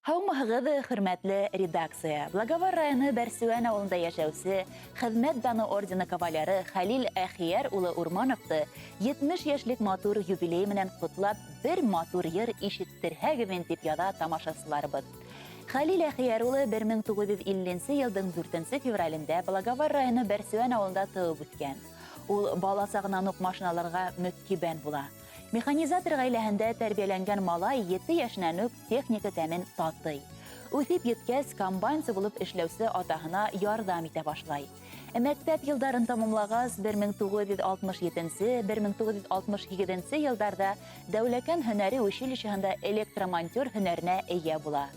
Һаумыһығыҙ, хөрмәтле редакция. Благовар районы Бәрсеүән ауылында йәшәүсе Хеҙмәт даны ордены кавалеры Хәлил Әхиәр улы Урмановты 70 йәшлек матур юбилей менән ҡотлап, бер матур йыр ишеттерһәгеҙ тип яҙа тамашасыларыбыҙ. Хәлил Әхиәр улы 1950 йылдың 4 февралендә Благовар районы Бәрсеүән ауылында тыуып үҫкән. Ул бала сағынан уҡ машиналарға мөкиббән була. Механизатор ғаиләһендә тәрбиәләнгән малай 7 йәшенән үк техника тәмен татый. Үҫеп еткәс, комбайнсы булып эшләүсе атаһына ярҙам итә башлай. Мәктәп йылдарын тамамлағас, 1967-1968 йылдарҙа Дәүләкән һөнәри училищеһында электромонтер һөнәренә эйә була.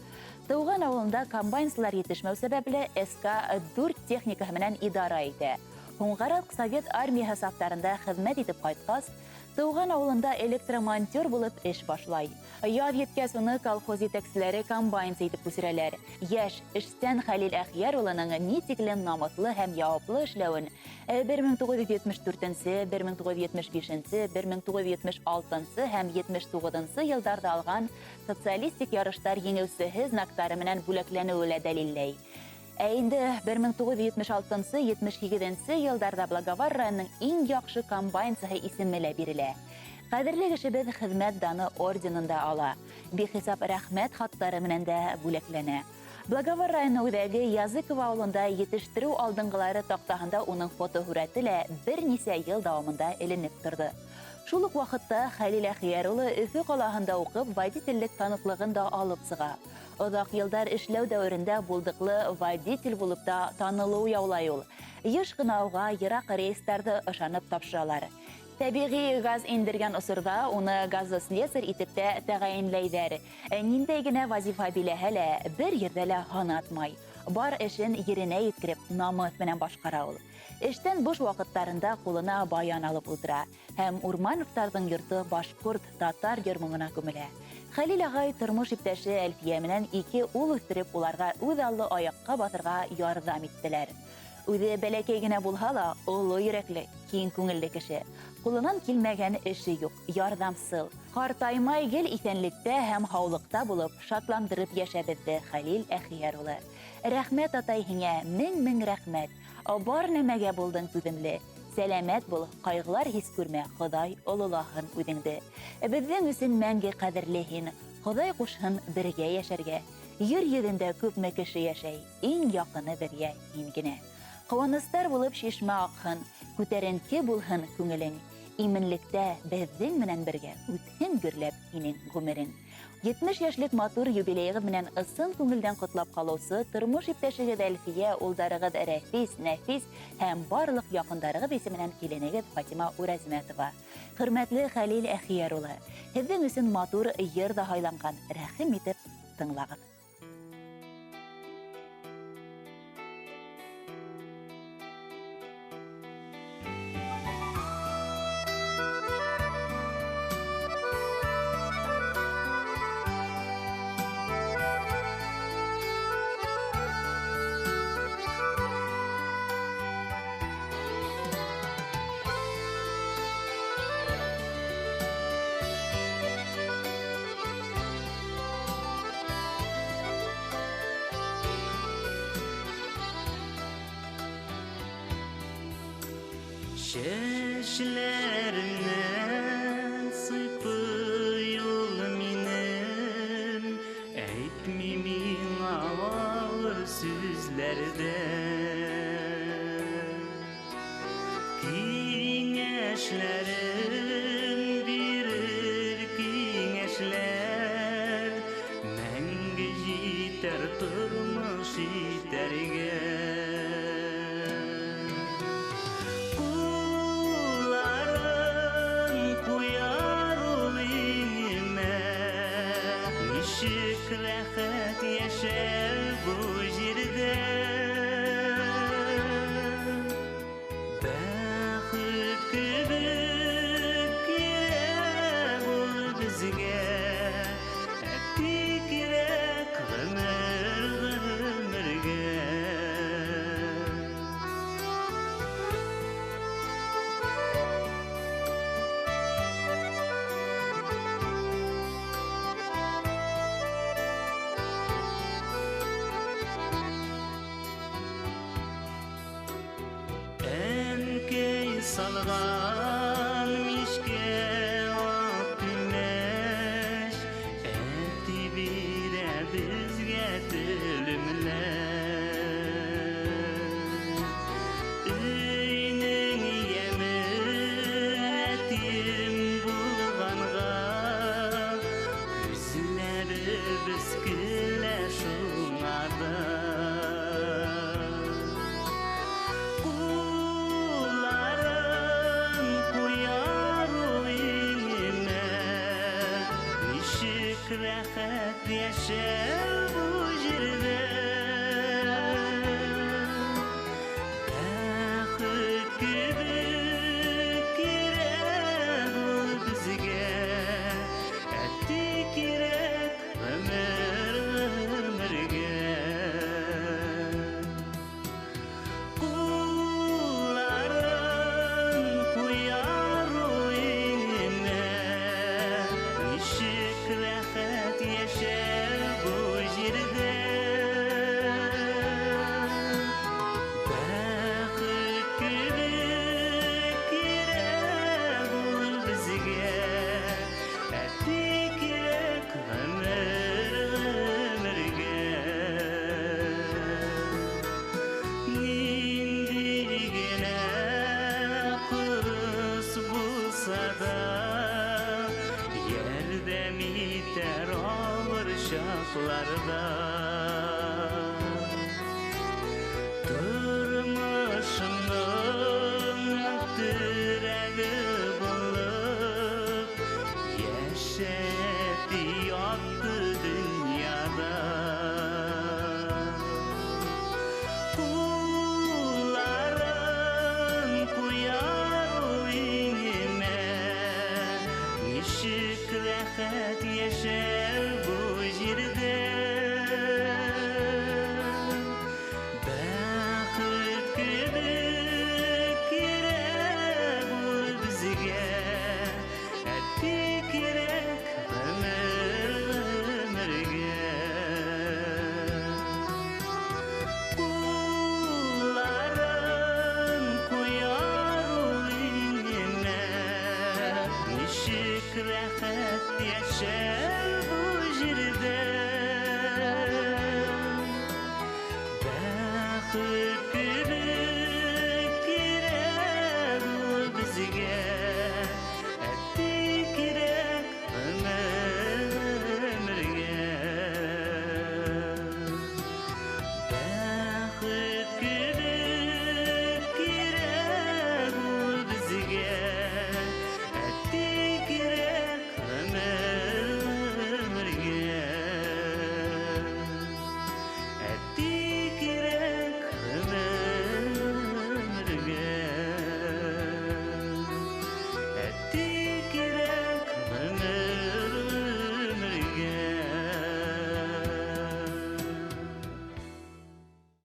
Тыуған ауылында комбайнсылар етешмәү сәбәпле СК-4 техникаһы менән идара итә. Һуңғараҡ Совет армияһы сафтарында хеҙмәт итеп ҡайтҡас, тыуған ауылында электромонтер булып эш башлай. Яҙ еткәс уны колхоз етәкселәре комбайнсы итеп күсерәләр. Йәш, эшсән Хәлил Әхиәр улының ни тиклем намыҫлы һәм яуаплы эшләүен 1974, 1975, 1976 һәм 79 йылдарҙа алған социалистик ярыштар еңеүсеһе знактары менән бүләкләнеүе лә дәлилләй. Ә инде 1976-78 йылдарҙа Благовар районының иң яҡшы комбайнсыһы исеме лә бирелә. Ҡәҙерле кешебеҙ Хеҙмәт даны орденын да ала. Бихисап рәхмәт хаттары менән дә бүләкләнә. Благовар районы үҙәге Языково ауылында етештереү алдынғылары таҡтаһында уның фотоһүрәте лә бер нисә йыл дауамында эленеп торҙо. Шул уҡ ваҡытта Хәлил Әхиәр улы Өфө ҡалаһында уҡып водителлек таныҡлығын да алып сыға. Оҙаҡ йылдар эшләү дәүерендә булдыҡлы водитель булып та танылыу яулай ул. Йыш ҡына уға йыраҡ рейстарҙы ышанып тапшыралар. Тәбиғи газ индергән осорҙа уны газослесарь итеп тә тәғәйенләйҙәр. Ниндәй генә вазифа биләһә лә, бер ерҙә лә һанатмай. Бар эшен еренә еткереп, намыҫ менән башҡара ул. Эштән буш ваҡыттарында ҡулына баян алып ултыра һәм Урмановтарҙың йорто башҡорт, татар йыр моңона күмелә. Хәлил ағай тормош иптәше Әлфиә менән ике ул үҫтереп, уларға үҙ аллы аяҡҡа баҫырға ярҙам иттеләр. Үҙе бәләкәй генә булһа ла, оло йөрәкле, киң күңелле кеше. Ҡулынан килмәгән эше юҡ, ярҙамсыл. Ҡартаймай гел иҫәнлектә һәм һаулыҡта булып, шатландырып йәшә беҙҙе Хәлил Әхиәр улы. Рәхмәт, атай, һиңә, мең-мең рәхмәт. Бар нәмәгә булдың түҙемле. Сәләмәт бул, ҡайғылар һис күрмә, Хоҙай ололаһын үҙеңде. Беҙҙең өсөн мәңге ҡәҙерле һин. Хоҙай ҡушһын бергә йәшәргә. Ер йөҙөндә күпме кеше йәшәй, иң яҡыны беҙгә һин генә. Ҡыуаныстар булып шишмә аҡһын, күтәренке булһын күңелең. Именлектә беҙҙең менән бергә үтһен гөрләп һинең ғүмерең. 70 йәшлек матур юбилейығыҙ менән ысын күңелдән ҡотлап ҡалыусы тормош иптәшегеҙ Әлфиә, улдарығыҙ Рәфис, Нәфис һәм барлыҡ яҡындарығыҙ исеменән киленегеҙ Фатима Уразмәтова. Хөрмәтле Хәлил Әхиәр улы, һеҙҙең өсөн матур йыр ҙа һайланған, рәхим итеп тыңлағыҙ. Чәчләремнән сыйпый ул минем, әйтми миңа авыр сүзләрдә. Киңәшләрен бирер киңәшләр, мәңге җитәр тормыш итәргә. Кулларын куяр ул иңемә, ничек рәхәт яшәр бу җирдә. Бәхет кебек кирәк ул безгә, әти кирәк гомер гомергә. Салынган мичкә ак күмәч, әти бирә безгә телемләп. Өйнең яме әтием булганга, күзләребез көлә шуңардан. Кулларын куяр ул иңемә, ничек рәхәт яшәү бу җирдә. Бәхет кебек кирәк ул безгә, әти кирәк гомер гомергә. Кулларын куяр ул иңемә, ничек рәхәт яшәү бу җирдә. Бәхет кебек кирәк ул безгә, әти кирәк гомер гомергә. Нинди генә кырыс булса да, ярдәм итәр авыр чакларда.